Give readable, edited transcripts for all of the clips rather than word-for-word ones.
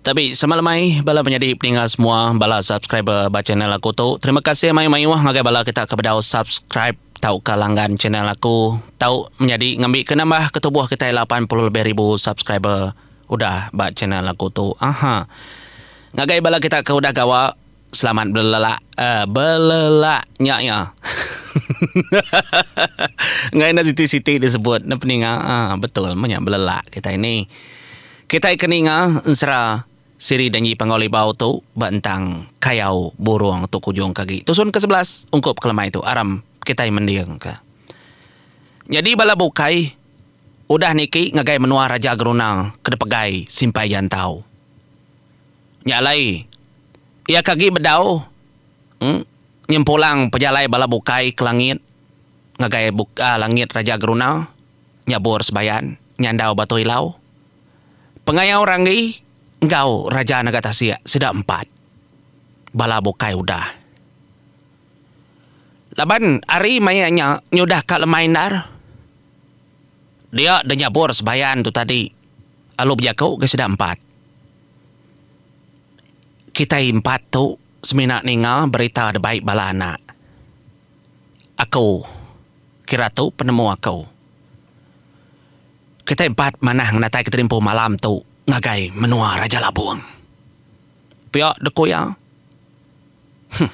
Tabi sama lemai bala menyadi peninga semua bala subscriber ba channel aku tu. Terima kasih mayuh-mayuh ngagai bala kita ke bedau subscribe tauka langgan channel aku tau menyadi ngambi ke nambah ke tubuh kitai 80 lebih ribu subscriber udah ba channel aku tu. Aha. Ngagai bala kita ke udah gawa Selamat belelak uh, belelak nya ya. Ngai enda siti-siti disebut ne peninga. Ah betul meh nya belelak kitai ni. Kitai ke ninga ensera siri Danji Panggau Libau tu ba entang Kayau Burung tu kujung ke agi. Tusun ke 11 ungkup ke lemai tu aram kitai mending ke. Nyadi bala bukai udah niki ngagai menua Raja Geruna ke dipegai Simpai Jantau. Nya alai, iya ke agi bedau nyempulang pejalai bala bukai ke langit ngagai langit Raja Geruna, nyabur sebayan, nyandau Batu Ilau, Pengayau Ranggi enggau Raja Naga Tasik sida empat. Bala bukai udah. Laban ari maya nya nyudah ka lemai endar. Dia deh nyabur sebayan tu tadi alu bejaku ke sida empat. Kitai empat tu semina ninga berita da bai bala anak. Aku kira tu penemu aku. Kitai empat manah ngenatai ke terimpu malam tu ngagai menua Raja Labung. Pia dek ku iya. Huh.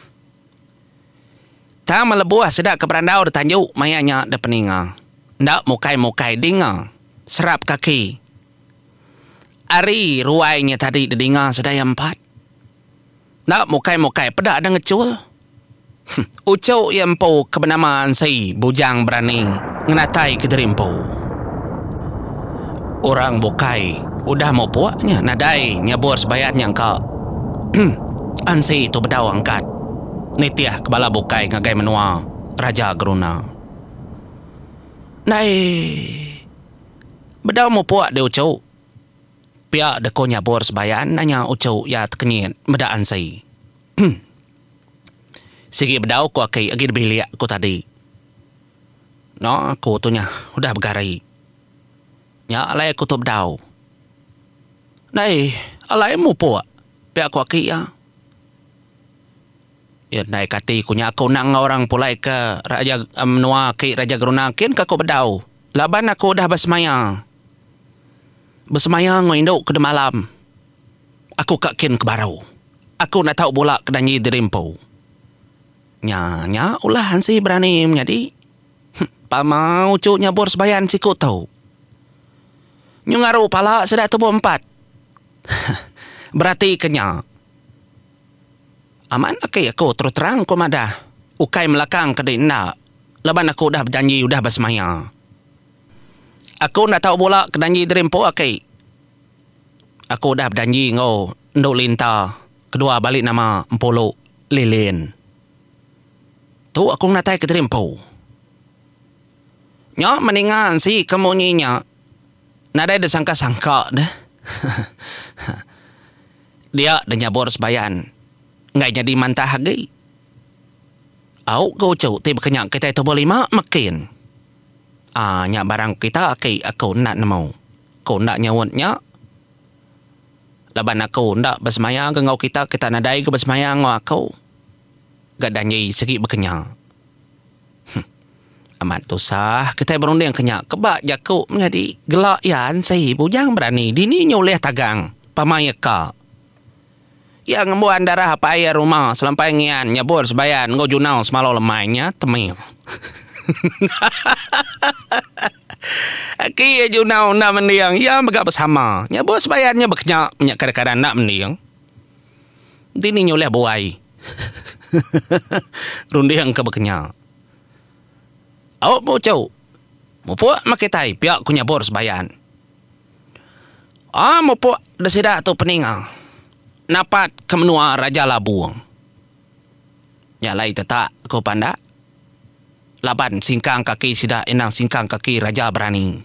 Tang melebuh sida ke berandau da tanju maya nya da peninga. Enda mukai-mukai dinga serap kaki. Ari ruai nya tadi didinga sedaya empat. Enda mukai-mukai peda deh ngechul. Huh, uchu iya empu ke benama Ansi Bujang Berani ngenatai ke diri empu. Orang bukai udah mupuk nya nadai nyabur sebayan nya engka. Ansi tu bedau angkat nitih ke bala bukai ngagai menua Raja Geruna. Ndai. Bedau mupuk deh uchu. Pia deh ko nyabur sebayan nanya uchu iya tekenyit meda ansi. Sigi bedau ko aki agi dibilik ko tadi. No aku tu nya udah begari. Nya alai aku tu bedau. Dai alai mupuk pia ko aki iya. Iya ndai kati ku nya aku nang enggau orang pulai ke raja menua aki Raja Geruna kin ka aku bedau. Laban aku udah besemaya. Besemaya enggau indu ke demalam. Aku ka kin ke baru. Aku enda tau bula ke danji diri empu. Nya nya ulah ansi berani menyadi. Pama uchu nyabur sebayan siku tu. Nyu ngaru pala sida tubuh empat. Berati ke nya. Amat aki aku terus terang ku madah ukai melakang ke di enda laban aku udah bejanji udah besemaya. Aku enda tau bula ke danji diri empu aki. Aku udah bejanji enggau endu Linta kedua bali nama Empulu Lilin. Tu aku ngenatai ke diri empu. Nya meninga ensi ke munyi nya nadai disangka-sangka deh. Dia deh nyabur sebayan enggai nyadi mantah agi. Au ke uchu ti baka nya kitai tubuh lima makin. Aa nya barang kita aki aku enda nemu. Ku enda nyaut nya. Laban aku enda besemaya ke enggau kita, kita nadai ke besemaya enggau aku. Ga danji sigi baka nya. Huh. Amat tusah kitai berunding ke nya keba jaku menyadi gela iya ansi bujang berani dini nya ulih tagang pama iya ka. Iya ngembuan darah apai iya ruma selampai ngian nyabur sebayan enggau junau semalau lemai nya teming. Aki iya junau enda mending iya mega besama nyabur sebayan nya bekenya nya kadang-kadang enda mending. Dini nya ulih buai. Runding ke bekenya. Au buchu. Mupuk meh kitai pia ku nyabur sebayan. Ah mupuk da sida tu peninga. Napat ke menua Raja Labung. Nya alai tetak ku pandak. Laban singkang kaki sida endang singkang kaki Raja Berani.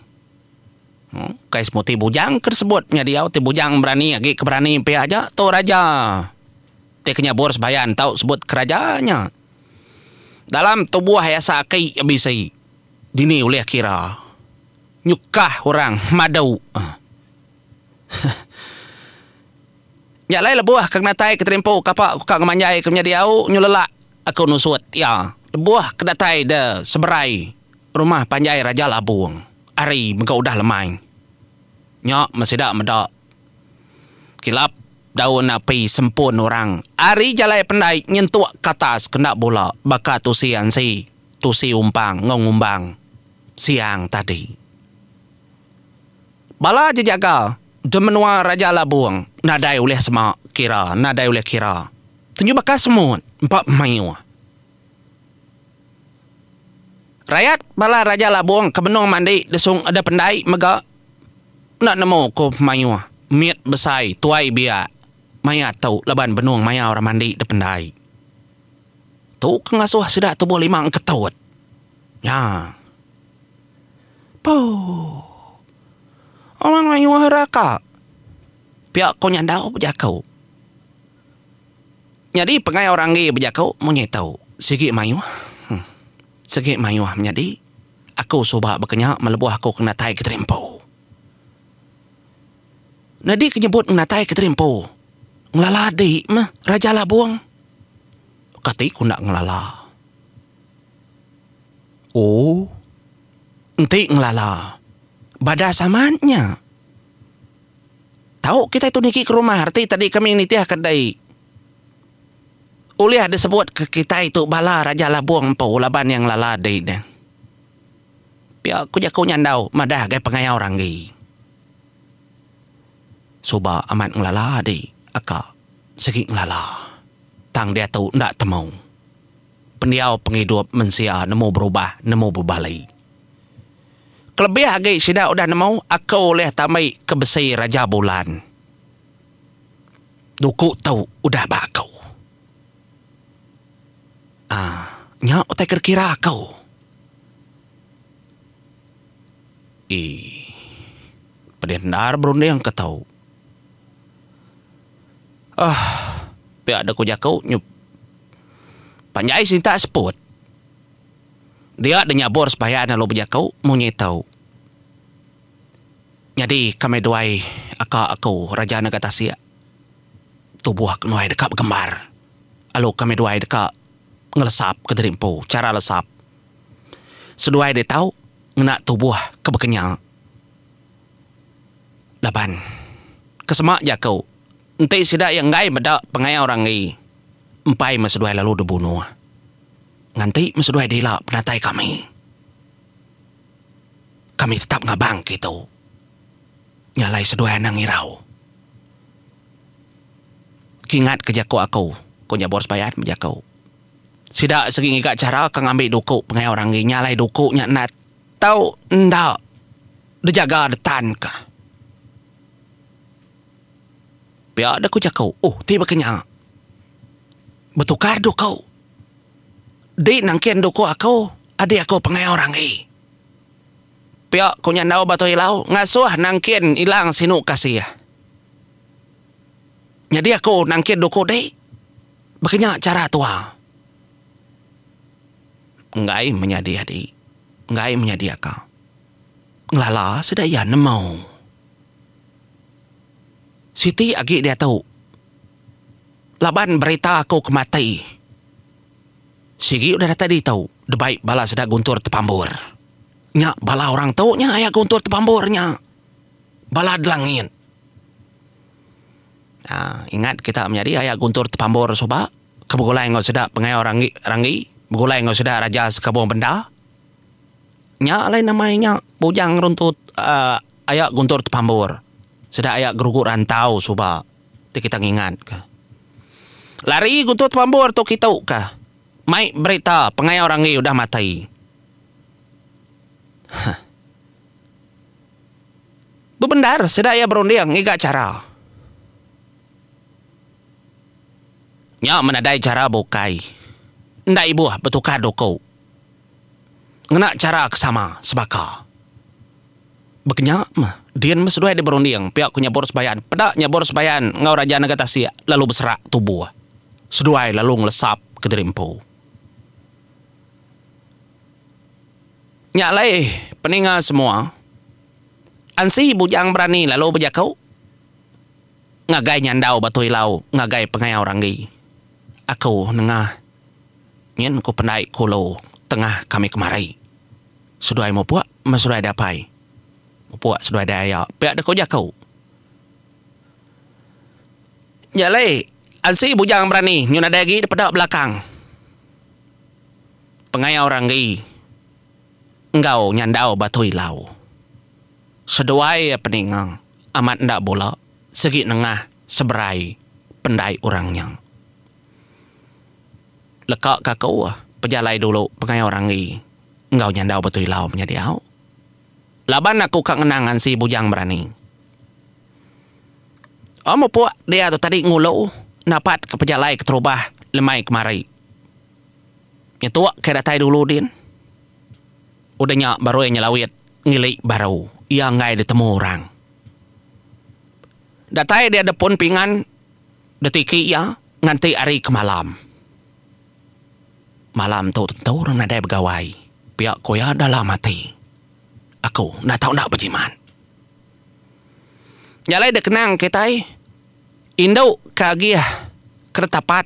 Ukai semua ti bujang ke disebut nya diau ti bujang berani agi ke berani pia aja tu raja. Ti ke nyabur sebayan tau sebut ke raja nya. Dalam tubuh iya seaki bisi dini ulih kira nyukah orang madu. Nya alai lebuh ke ngenatai ke terimpu kapa ku ka ngemanjai ke menyadi au nyu lelak aku nusut iya lebuh ke datai de seberai rumah panjai Raja Labung hari mega udah lemai. Nya meh sida meda kilap daun api sempun orang ari jalai pendai nyentuk ke atas kenda bula baka tusi ansi, tusi umpang enggau ngumbang siang tadi. Bala jejaga de menua Raja Labung nadai ulih sema kira nadai ulih kira. Tenju baka semut empa mayuh. Rayat bala Raja Labung ke benung mandi de sung de pendai mega enda nemu ku mayuh mit besai tuai biak maya tu laban benung maya orang mandi de pendai. Tu ke ngasuh sida tubuh limang ketut. Nya. Pooh. Orang mayuh ira ka. Pia ko Nyandau bejaku. Nyadi pengai orang enggi bejaku munyi tu, sigi mayuh. Sigi mayuh menyadi. Aku suba baka nya melebuh aku ke natai ke Terimpu. Nyadi ke nyebut ngenatai ke Terimpu, ngelala adi meh Raja Labung. Kati ku enda ngelala. Oh. Enti ngelala. Badas amat nya. Tau kitai tu niki ke rumah reti tadi kami nitih ke dei. Ulih disebut ke kitai tu bala Raja Labung empu laban iya ngelala dei deh. Pia ku jaku Nyandau madah agai pengayau Ranggi. Suba amat ngelala dei aka sigi ngelala. Tang diatu enda temu. Pendiau pengidup mensia nemu berubah, nemu bebali. Kelebih agi sida udah nemu aku ulih tambi ke besi Raja Bulan. Duku tu udah ba aku. Aaa nya utai ke dikira aku. Eii pedih endar berunding ke tu. Aah pia deh ku jaku nyup panjai sintak seput. Dia deh nyabur sebayan lalu bejaku munyi tu. Nyadi kami duai aka aku Raja Naga Tasik tubuh ke nuai deka begembar lalu kami duai deka ngelesap ke diri empu chara lesap. Seduai deh tau ngena tubuh ke bekenya. Laban ke sema jaku enti sida iya enggai meda pengayau ranggi empai meh seduai lalu dibunuh. Nganti meh seduai dila penatai kami. Kami tetap ngabang kitu. Nya alai seduai anang irau. Kingat ke jaku aku, ku Nyabor Sebayan bejaku. Sida segi ngiga chara ke ngambi duku pengayau ranggi nya alai duku nya enda tau enda dijaga ditanka. Pia deh ku jaku, oh ti baka nya. Betukar duku. Di nangkin duku aku, adi aku pengayau ranggi. Pia ku Nyandau Batu Ilau ngasuh nangkin ilang sinu kasih. Nyadi aku nangkin duku di. Baka nya chara tua. Enggai menyadi adi. Enggai menyadi aka. Ngelala sida iya nemu. Siti agi diatu. Laban berita aku ke mati. Sigi udah datai ditu debai bala sida Guntur Tepambur. Nya bala orang tu nya aya Guntur Tepambur nya. Bala Delangit. Aa ingat kita menyadi aya Guntur Tepambur suba ke begulai enggau sida pengayau Ranggi Ranggi begulai enggau sida Raja Sekabung Benda. Nya alai nama iya nya Bujang Runtut aaa aya Guntur Tepambur. Sida aya Gerugu Rantau suba ti kita ngingat ka. Lari Guntur Tepambur tu kitu ka mai berita pengayau Ranggi udah mati. Huh. Bebendar sida iya berunding ngiga chara. Nya menadai chara bukai. Enda ibuh betukar duku. Ngena chara ke sama sebaka. Bekenya meh, din meh seduai deh berunding pia ku Nyabur Sebayan. Peda Nyabur Sebayan enggau Raja Naga Tasik lalu beserak tubuh. Seduai lalu ngelesap kediri empu. Nya alai peninga semua, Ansi Bujang Berani lalu bejaku. Ngagai nyandau Batu Ilau ngagai pengayau Ranggi. Aku nengah nyin ku pendai kulu tengah kami kemari. Seduai mupuk meh seduai deh apai. Mupuk seduai deh aya pia deh ku jaku. Nya alai ansi bujang berani nyu nadai agi dipeda belakang. Pengayau Ranggi enggau nyandau Batu Ilau. Seduai iya peninga amat enda bula sigi nengah seberai pendai orang nya. Leka ka aku pejalai dulu pengayau Ranggi enggau nyandau Batu Ilau menyadi au. Laban aku ka ngenang ansi bujang berani. Oh mupuk dia tu tadi ngulu napat ke pejalai keterubah lemai kemari. Nyetuk ke datai dulu din. Udah nya baru iya nyelawit ngili baru iya enggai ditemu orang. Datai dia depun pingan ditiki iya nganti hari ke malam. Malam tu tentu orang nadai begawai pia ku iya dalam ati. Aku enda tau enda bejimat. Nya alai dikenang kitai indu ke agih keretapat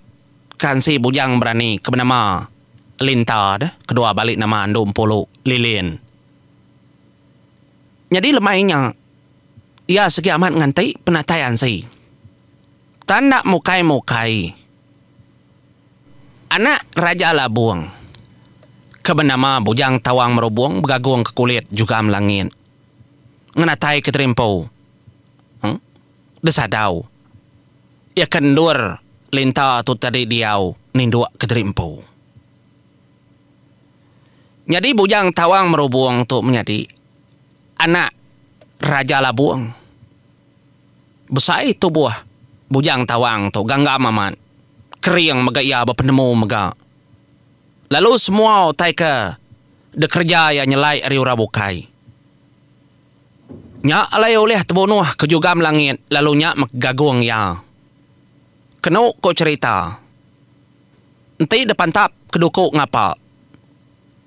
ke ansi bujang berani ke benama Linta deh kedua bali nama Andu Empulu Lilin. Nyadi lemai nya iya sigi amat nganti penatai ansi. Tang enda mukai-mukai anak Raja Labung ke benama Bujang Tawang Merubung begagung ke kulit jugam langit. Ngenatai ke terimpu desadau iya ke endur Linta tu tadi diau ninduk ke terimpu. Nyadi Bujang Tawang Merubung tu menyadi anak Raja Labung. Besai tubuh Bujang Tawang tu ganggam amat. Kering mega iya bepenemu mega. Lalu semua utai ke dikereja iya nyelai ari orang bukai. Nya alai ulih tebunuh ke jugam langit lalu nya meh gagung iya. Kenu ku cherita, enti depantap ke duku ngapa,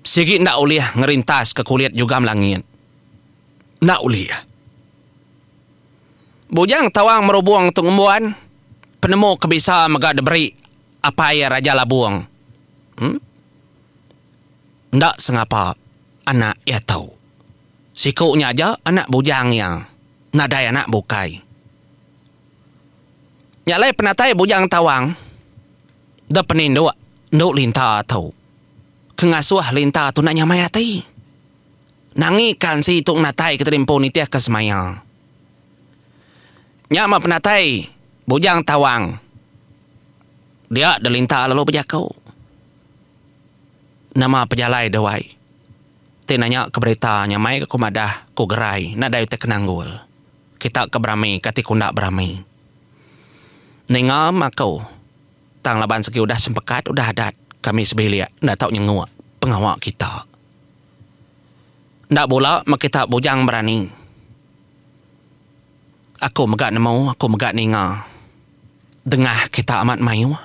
sigi enda ulih ngerintas ke kulit jugam langit. Enda ulih. Bujang Tawang Merubung tu ngembuan penemu ke bisa mega diberi apai iya Raja Labung. Em. Enda sengapa anak iya tu. Siku nya aja anak bujang iya, nadai anak bukai. Nya alai penatai Bujang Tawang da peninduk endu Linta tu ke ngasuh Linta tu enda nyamai ati. Nangi ka ansi tu ngenatai ke tadi empu nitihka semaya. Nya meh penatai Bujang Tawang dia da Linta lalu bejaku. Nama pejalai deh wai. Ti nanya ke berita nya mai ga ku madah ku gerai nadai utai ke nanggul. Kita ke berami kati ku enda berami. Ninga meh aku tang laban segi udah sempekat udah adat kami sebilik enda tau nyenguk pengawa kita. Enda bula meh kita bujang berani. Aku mega nemu aku mega ninga dengah kita amat mayuh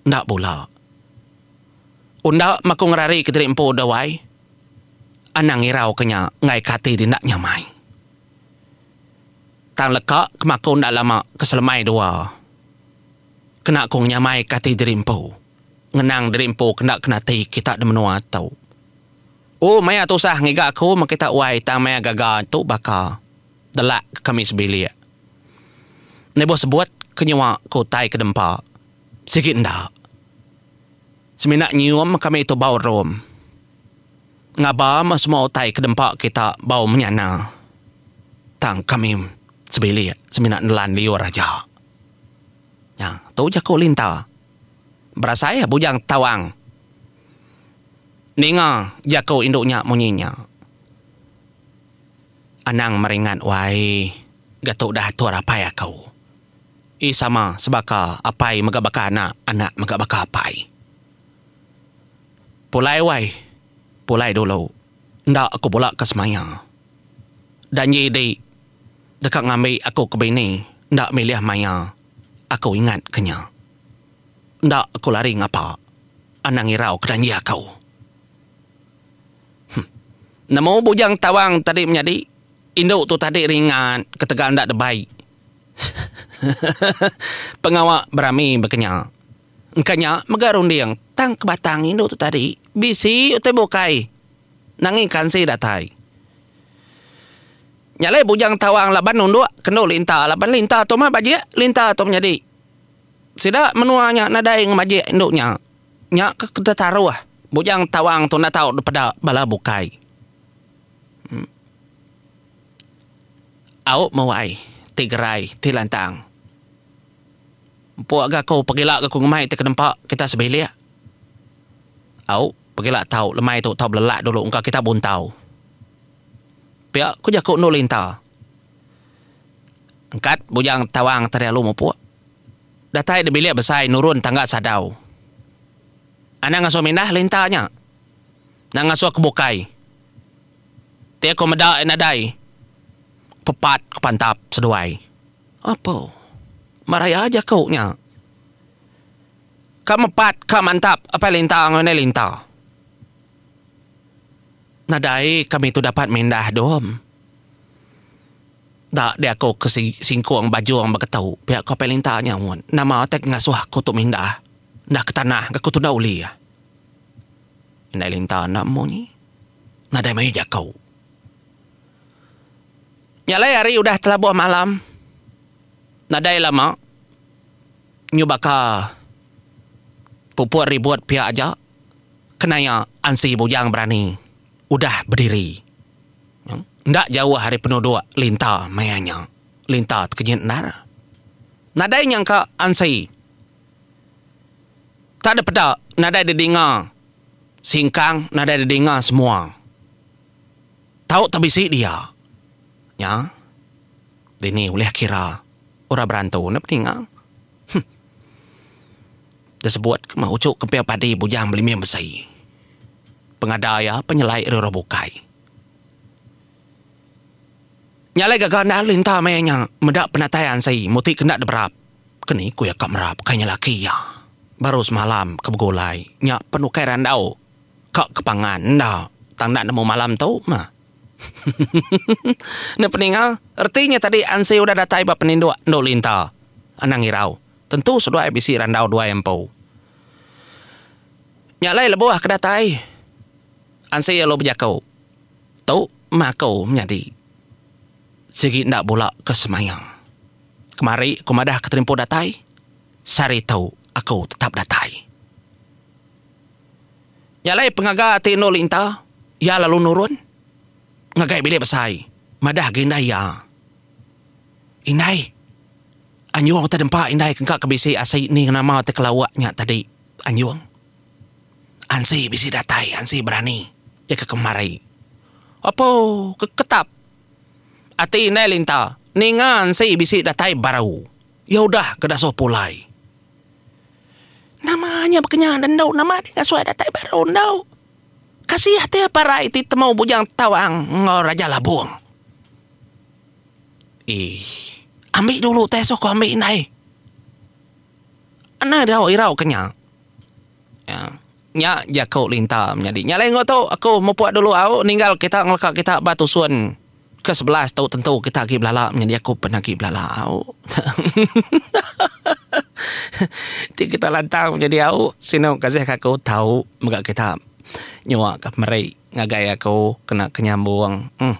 enda bula. Unda meh aku ngerari ke diri empu deh wai. Anang irau ke nya enggai ke ati di enda nyamai. Tang leka ke maku enda lama ke selemai dua. Kena ku ngenyamai ke ati diri empu. Ngenang diri empu ke enda kena ati kita di menua tu. Oh maya tusah ngiga aku meh kita wai tang maya gaga tu baka delak ke kami sebilik. Nibuh sebut ke nyua ke utai ke dempa sigi enda. Semina nyium kami tu bau rum. Ngaba meh semua utai ke dempa kita bau menyana. Tang kami sebilik semina nelan liur aja. Nya, tu jaku Linta. Berasai Bujang Tawang ninga jaku indu nya munyi nya. Anang meringat wai, ga tu udah atur apai aku. Ii sama sebaka apai mega baka anak, anak mega baka apai. Pulai wai, pulai dulu. Enda aku bula ke semaya. Danji di deka ngambi aku ke bini enda milih maya aku ingat ke nya. Enda aku lari ngapa anang irau ke danji aku. Huh. Nemu Bujang Tawang tadi menyadi indu tu tadi ringat ketegal enda debai. Pengawa berami baka nya. Engka nya mega runding tang ke batang indu tu tadi bisi utai bukai nangi kansi datai. Nya alai Bujang Tawang laban nunduk kendu Linta laban Linta tu mah bajik Linta tu menyadi. Sida menua nya nadai ngemajik indu nya. Nya ke tetaruh Bujang Tawang tu enda tau dipeda bala bukai. Au mewai ti gerai ti lantang. Empuk ga aku pegila ga aku ngemai ti ke nempa kita sebilik. Au pegila tau lemai tu tau belelak dulu engka kita buntau. Pia ku jaku endu Linta. Engkat Bujang Tawang tadi alu mupuk. Datai di bilik besai nurun tangga sadau. Anang ngasuh mindah Linta nya. Nang ngasuh ke bukai. Ti aku meda nadai pepat ke pantap seduai. Apo. Meraya jaku nya. Ka mepat ka mantap apai linta enggau indai linta. Nadai kami tu dapat mindah dom. Da diaku ke singkung bajung beketu pia ku apai linta nyaut. Nama utai ke ngasuh aku tu mindah. Enda ke tanah ga aku tu enda ulih. Indai linta enda munyi. Nadai mayuh jaku. Nya alai hari udah telabuh malam nadai lama nyu baka puput ribut pia aja kenaya ansi bujang berani udah bediri enda jauh ari penuduk linta maya nya. Linta tekenyit endar. Nadai nyangka ansi tak dipeda nadai didinga singkang nadai didinga semua. Tau te bisi dia. Nya. Dini ulih kira orang berantu ne peninga. Huh. Disebut ke meh uchu kemping padi bujang belimim besi. Pengada iya penyelai ari orang bukai. Nya alai gaga enda linta maya nya meda penatai ansi muti ke enda diberap. Keni ku iya ka merap kai nya laki iya. Baru semalam ke begulai nya penukai randau. Ka ke pangan enda tang enda nemu malam tu mah. Ne peninga, reti nya tadi Ansi udah datai ba peninduk endu Linta. Anang irau, tentu seduai bisi randau duai empu. Nya alai lebuh ke datai, Ansi lalu bejaku, Tu mah aku menyadi. Sigi enda bula ke semaya. Kemari aku madah ke terimpu datai, sehari tu aku tetap datai. Nya alai pengaga ti endu Linta, iya lalu nurun ngagai bilik besai madah agi indai iya. Indai, anjung utai dempa indai ke engka ke bisi asi ni nama ti kelauk nya tadi anjung. Ansi bisi datai, ansi berani iya ke kemari. Apo keketap ati indai Linta ninga ansi bisi datai baru. Iya udah ke dasuh pulai. Nama nya baka nya enda endu nama deh ngasuh datai baru endu. Kasih ati parai ti temu Bujang Tawang enggau Raja Labung. Ih, ambi dulu tai asuh ku ambi indai. Anang irau irau ke nya. Nya jaku Linta menyadi. Nya alai enggau tu aku mupuk dulu au ninggal kita ngeleka kita ba tusun ke 11 tu tentu kita agi belala menyadi aku pen agi belala au. Ti kita lantang menyadi au sinu kasih ka aku tau mega kita nyua ka pemeri ngagai aku kena ke nyambung. Uhh.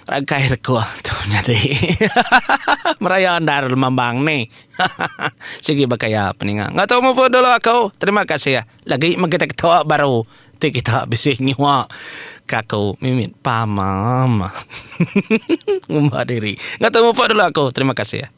Rangkai rekuh tu nyadi. Meraya endar lemambang ni. Sigi baka iya peninga. Enggau tu mupuk dulu aku. Terima kasih. Lagi meh kita ketawa baru ti kita bisi nyua ka aku mimit pamam. Ngumba diri. Enggau tu mupuk dulu aku. Terima kasih.